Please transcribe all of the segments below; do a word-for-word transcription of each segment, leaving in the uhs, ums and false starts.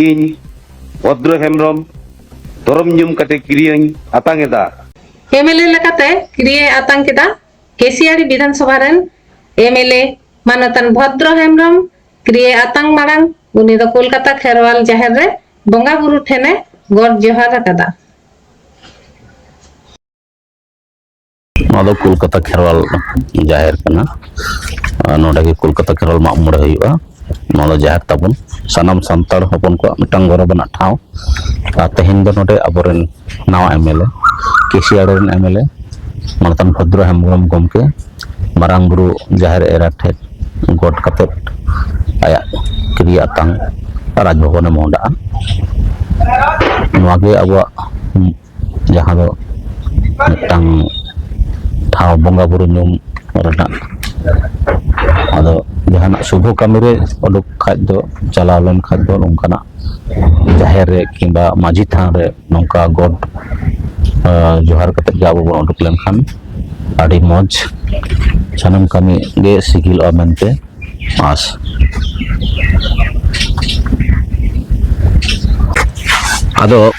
ᱤᱧ ᱵᱷᱚᱫᱽᱨᱚ ᱦᱮᱢᱵᱨᱚᱢ ᱫᱷᱚᱨᱚᱢ ᱧᱩᱢ ᱠᱟᱛᱮ ᱠᱤᱨᱤᱭᱟᱹᱧ ᱟᱛᱟᱝ ᱮᱫᱟ᱾ ᱮᱢ ᱮᱞ ᱮ ᱞᱮᱠᱟᱛᱮ ᱠᱤᱨᱤᱭᱟᱹ ᱟᱛᱟᱝ ᱠᱮᱫᱟ ᱠᱮᱥᱤᱭᱟᱲᱤ ᱵᱤᱫᱷᱟᱱ ᱥᱚᱵᱷᱟ ᱨᱮᱱ ᱮᱢ ᱮᱞ ᱮ ᱢᱟᱱᱚᱛᱟᱱ ᱵᱷᱚᱫᱽᱨᱚ ᱦᱮᱢᱵᱨᱚᱢ᱾ ᱠᱤᱨᱤᱭᱟᱹ ᱟᱛᱟᱝ ᱢᱟᱲᱟᱝ ᱩᱱᱤ ᱫᱚ ᱠᱳᱞᱠᱟᱛᱟ ᱠᱷᱮᱨᱣᱟᱞ ᱡᱟᱦᱮᱨ ᱨᱮ ᱵᱚᱸᱜᱟ ᱵᱩᱨᱩ ᱴᱷᱮᱱᱮ ᱜᱚᱰ ᱡᱚᱦᱟᱨ ᱟᱠᱟᱫᱟ᱾ ᱱᱚᱣᱟ ᱫᱚ ᱠᱳᱞᱠᱟᱛᱟ ᱠᱷᱮᱨᱣᱟᱞ ᱡᱟᱦᱮᱨ ᱠᱟᱱᱟ᱾ ᱟᱨ ᱱᱚᱰᱮ ᱜᱮ ᱠᱳᱞᱠᱟᱛᱟ ᱠᱷᱮᱨᱣᱟᱞ ᱢᱟᱜ ᱢᱚᱬᱮ ᱦᱩᱭᱩᱜᱼᱟ᱾ ᱱᱚᱣᱟ ᱫᱚ ᱡᱟᱦᱮᱨ ᱛᱟᱵᱚᱱ, ᱥᱟᱱᱟᱢ ᱥᱟᱱᱛᱟᱲ ᱦᱚᱯᱚᱱ ᱠᱚᱣᱟᱜ ᱢᱤᱫᱴᱟᱝ ᱜᱚᱨᱚᱵᱽ ᱟᱱᱟᱜ ᱴᱷᱟᱶ᱾ ᱟᱨ ᱛᱮᱦᱮᱧ ᱫᱚ ᱱᱚᱰᱮ ᱟᱵᱚᱨᱮᱱ ᱱᱟᱣᱟ ᱮᱢ ᱮᱞ ᱮ, ᱠᱮᱥᱤᱭᱟᱲᱤ ᱨᱮᱱ ᱮᱢ ᱮᱞ ᱮ ᱢᱟᱱᱚᱛᱟᱱ ᱵᱷᱚᱫᱽᱨᱚ ᱦᱮᱢᱵᱨᱚᱢ ᱜᱚᱢᱠᱮ ᱢᱟᱨᱟᱝ ᱵᱩᱨᱩ ᱡᱟᱦᱮᱨ ᱮᱨᱟ ᱴᱷᱮᱱ ᱜᱚᱰ ᱠᱟᱛᱮᱫ ᱟᱭᱟᱜ ᱠᱤᱨᱤᱭᱟᱹ ᱟᱛᱟᱝ ᱨᱟᱡᱽ ᱵᱷᱚᱵᱚᱱᱮ ᱢᱚᱦᱰᱟᱜᱼᱟ᱾ ᱱᱚᱣᱟ ᱜᱮ ᱟᱵᱚᱣᱟᱜ ᱡᱟᱦᱟᱸ ᱫᱚ ᱢᱤᱫᱴᱟᱝ ᱴᱷᱟᱶ ᱵᱚᱸᱜᱟ ᱵᱩᱨᱩ ᱧᱩᱢ ᱨᱮᱱᱟᱜ᱾ ᱟᱫᱚ ᱡᱟᱦᱟᱱᱟᱜ ᱥᱩᱵᱷᱚ ᱠᱟᱹᱢᱤ ᱨᱮ ᱩᱰᱩᱠ ᱠᱷᱟᱡ ᱫᱚ, ᱪᱟᱞᱟᱣ ᱞᱮᱱ ᱠᱷᱟᱡ ᱫᱚ ᱱᱚᱝᱠᱟᱱᱟᱜ ᱡᱟᱦᱮᱨ ᱨᱮ ᱠᱤᱝᱵᱟ ᱢᱟᱹᱡᱷᱤ ᱛᱷᱟᱱ ᱨᱮ ᱱᱚᱝᱠᱟ ᱜᱚᱰ, ᱟ, ᱡᱚᱦᱟᱨ ᱠᱟᱛᱮ ᱜᱮ ᱟᱵᱚ ᱵᱚᱱ ᱩᱰᱩᱠ ᱞᱮᱱᱠᱷᱟᱱ ᱟᱹᱰᱤ ᱢᱚᱡᱽ, ᱥᱟᱱᱟᱢ ᱠᱟᱹᱢᱤ ᱜᱮ ᱥᱤᱜᱤᱞᱚᱜᱼᱟ ᱢᱮᱱᱛᱮ ᱟᱥ᱾ ᱟᱫᱚ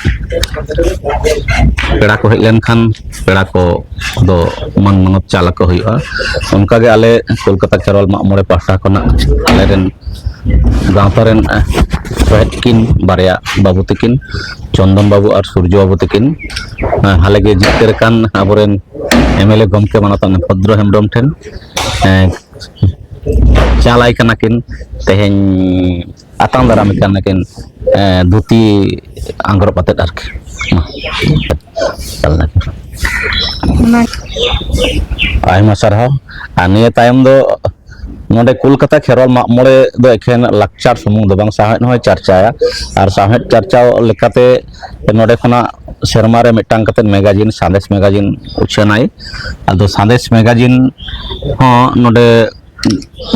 ᱯᱮᱲᱟ ᱠᱚ ᱦᱮᱡ ᱞᱮᱱᱠᱷᱟᱱ ᱯᱮᱲᱟ ᱠᱚ ᱫᱚ ᱢᱟᱱ ᱢᱟᱱᱚᱛ ᱪᱟᱞ ᱟᱠᱚ ᱦᱩᱭᱩᱜᱼᱟ᱾ ᱚᱱᱠᱟᱜᱮ ᱟᱞᱮ ᱠᱳᱞᱠᱟᱛᱟ ᱠᱷᱮᱨᱣᱟᱞ ᱢᱟᱜ ᱢᱚᱬᱮ ᱯᱟᱦᱴᱟ ᱠᱷᱚᱱᱟᱜ ᱟᱞᱮᱨᱮᱱ ᱜᱟᱶᱛᱟ ᱨᱮᱱ, ᱮ, ᱥᱚᱦᱮᱫ ᱠᱤᱱ ᱵᱟᱨᱭᱟ ᱵᱟᱹᱵᱩ ᱛᱟᱹᱠᱤᱱ, ᱪᱚᱱᱫᱚᱱ ᱵᱟᱹᱵᱩ ᱟᱨ ᱥᱩᱨᱡᱚ ᱵᱟᱹᱵᱩ ᱛᱟᱹᱠᱤᱱ, ᱮ, ᱦᱟᱞᱮᱜᱮ ᱡᱤᱛᱠᱟᱹᱨ ᱟᱠᱟᱱ ᱟᱵᱚᱨᱮᱱ ᱮᱢ ᱮᱞ ᱮ ᱜᱚᱢᱠᱮ ᱢᱟᱱᱚᱛᱟᱱ ᱵᱷᱚᱫᱽᱨᱚ ᱦᱮᱢᱵᱨᱚᱢ ᱴᱷᱮᱱ, ᱮ, ᱪᱟᱞᱟᱭ ᱠᱟᱱᱟ ᱠᱤᱱ ᱛᱮᱦᱮᱧ᱾ ᱟᱛᱟᱝ ᱫᱟᱨᱟᱢ ᱠᱟᱱᱟ ᱠᱤᱱ, ᱮ, ᱫᱷᱩᱛᱤ ᱟᱝᱜᱽᱨᱚᱵ ᱟᱛᱮᱫ ᱟᱨᱠᱤ᱾ ᱢᱟ᱾ ᱟᱭᱢᱟ ᱥᱟᱨᱦᱟᱣ᱾ ᱟᱨ ᱱᱤᱭᱟᱹ ᱛᱟᱭᱚᱢ ᱫᱚ ᱱᱚᱰᱮ ᱠᱳᱞᱠᱟᱛᱟ ᱠᱷᱮᱨᱣᱟᱞ ᱢᱟᱜ ᱢᱚᱬᱮ ᱫᱚ ᱮᱠᱷᱮᱱ ᱞᱟᱠᱪᱟᱨ ᱥᱩᱢᱩᱝ ᱫᱚ ᱵᱟᱝ, ᱥᱟᱶᱦᱮᱫ ᱦᱚᱸᱭ ᱪᱟᱨᱪᱟᱭᱟ᱾ ᱟᱨ ᱥᱟᱶᱦᱮᱫ ᱪᱟᱨᱪᱟᱣ ᱞᱮᱠᱟᱛᱮ ᱱᱚᱰᱮ ᱠᱷᱚᱱᱟᱜ ᱥᱮᱨᱢᱟ ᱨᱮ ᱢᱤᱫᱴᱟᱝ ᱠᱟᱛᱮᱫ ᱢᱮᱜᱟᱡᱤᱱ, ᱥᱟᱸᱫᱮᱥ ᱢᱮᱜᱟᱡᱤᱱ ᱩᱪᱷᱟᱹᱱᱟᱭ᱾ ᱟᱫᱚ ᱥᱟᱸᱫᱮᱥ ᱢᱮᱜᱟᱡᱤᱱ ᱦᱚᱸ ᱱᱚᱰᱮ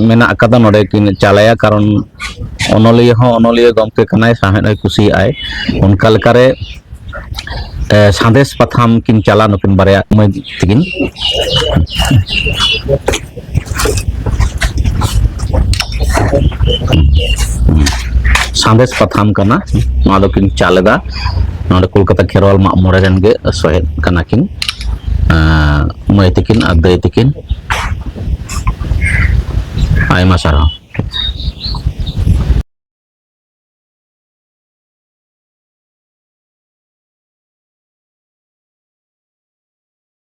ᱢᱮᱱᱟᱜ ᱟᱠᱟᱫᱟ, ᱱᱚᱰᱮ ᱠᱤᱱ ᱪᱟᱞᱟᱭᱟ, ᱠᱟᱨᱚᱱ ᱚᱱᱚᱞᱤᱭᱟᱹ ᱦᱚᱸ ᱚᱱᱚᱞᱤᱭᱟᱹ ᱜᱚᱢᱠᱮ ᱠᱟᱱᱟᱭ, ᱥᱟᱶᱦᱮᱫ ᱦᱚᱸᱭ ᱠᱩᱥᱤᱭᱟᱜᱼᱟᱭ᱾ ᱚᱱᱠᱟ ᱞᱮᱠᱟᱨᱮ, ᱮ, ᱥᱟᱸᱫᱮᱥ ᱯᱟᱛᱷᱟᱢ ᱠᱤᱱ ᱪᱟᱞᱟ ᱱᱩᱠᱤᱱ ᱵᱟᱨᱭᱟ ᱢᱟᱹᱭ ᱛᱤᱠᱤᱱ᱾ ᱥᱟᱸᱫᱮᱥ ᱯᱟᱛᱷᱟᱢ ᱠᱟᱱᱟ᱾ ᱱᱚᱣᱟ ᱫᱚᱠᱤᱱ ᱪᱟᱞ ᱮᱫᱟ ᱱᱚᱰᱮ ᱠᱳᱞᱠᱟᱛᱟ ᱠᱷᱮᱨᱣᱟᱞ ᱢᱟᱜ ᱢᱚᱬᱮ ᱨᱮᱱ ᱜᱮ ᱥᱚᱦᱮᱫ ᱠᱟᱱᱟ ᱠᱤᱱ, ᱮᱸ, ᱢᱟᱹᱭ ᱛᱟᱹᱠᱤᱱ ᱟᱨ ᱫᱟᱹᱭ ᱛᱟᱹᱠᱤᱱ᱾ ᱟᱭᱢᱟ ᱥᱟᱨᱦᱟᱣ᱾